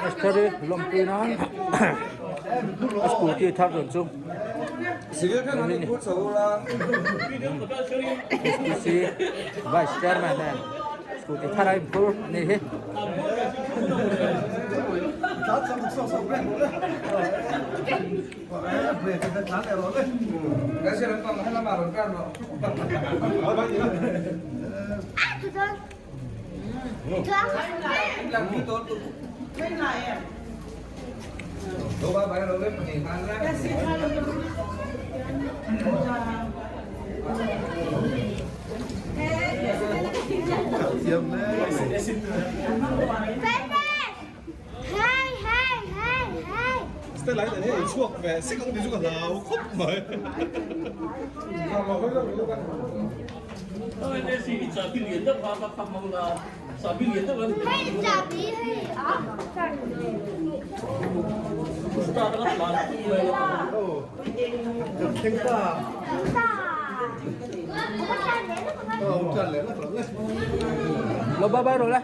Esther-i lawmpui nan a scooty thar dawn chu SPC vice chairman nen scooty thar a inphur a nih hi. Lo bye bye rồi đấy.